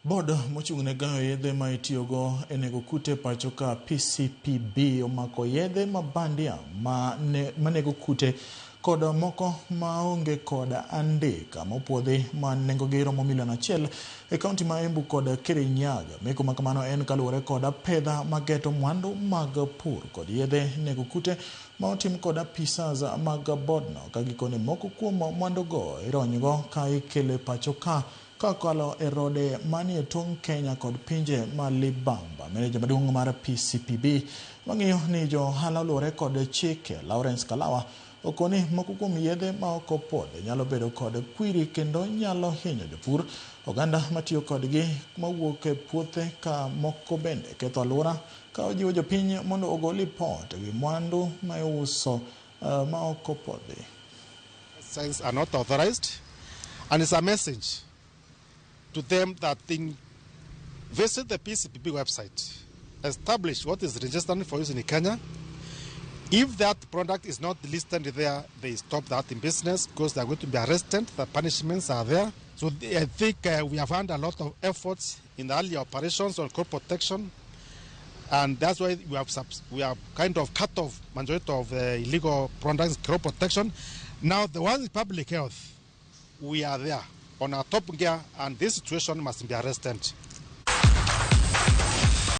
Board mochung' ne gayo yedhe ma itiyogo e nego kute e pacho ka PCPB omako yedhe ma bandia ma ne, manego kute kod moko maonge kod andika mopuodhi ma nengogi romo milion achiel e kaunti ma Embu kod Kirinyaga. Meko ma kamano en kaluwore kod apedha mageto mwandu mag pur kod yedhe nego kute ma otim kod apisas mag bodno ka gikone moko kuom mwandugo ironygo ka ikelo e pacho ka Kokalo e rode manie tong' Kenya kod pinje ma libamba, meneja maduong' mar PCPB mang'iyo ni jo ohala oluwore kod chike, Lawrence Kalawa, okoni moko kuom yedhe ma ok opuodhi nyalo bedo kod kwiri kendo nyalo hinyo jopur, oganda matiyo kodgi mawuok e puothe ka moko bende ketho aluora ka ojiwo jopiny mondo ogol lipot ewi mwandu ma iuso ma ok opuodhi. Signs are not authorized, and it's a message to them that they visit the PCPB website, establish what is registered for use in Kenya. If that product is not listed there, they stop that in business because they are going to be arrested. The punishments are there. So I think we have had a lot of efforts in the early operations on crop protection, and that's why we have kind of cut off majority of the illegal products, crop protection. Now the one is public health, we are there on our top gear, and this situation must be arrested.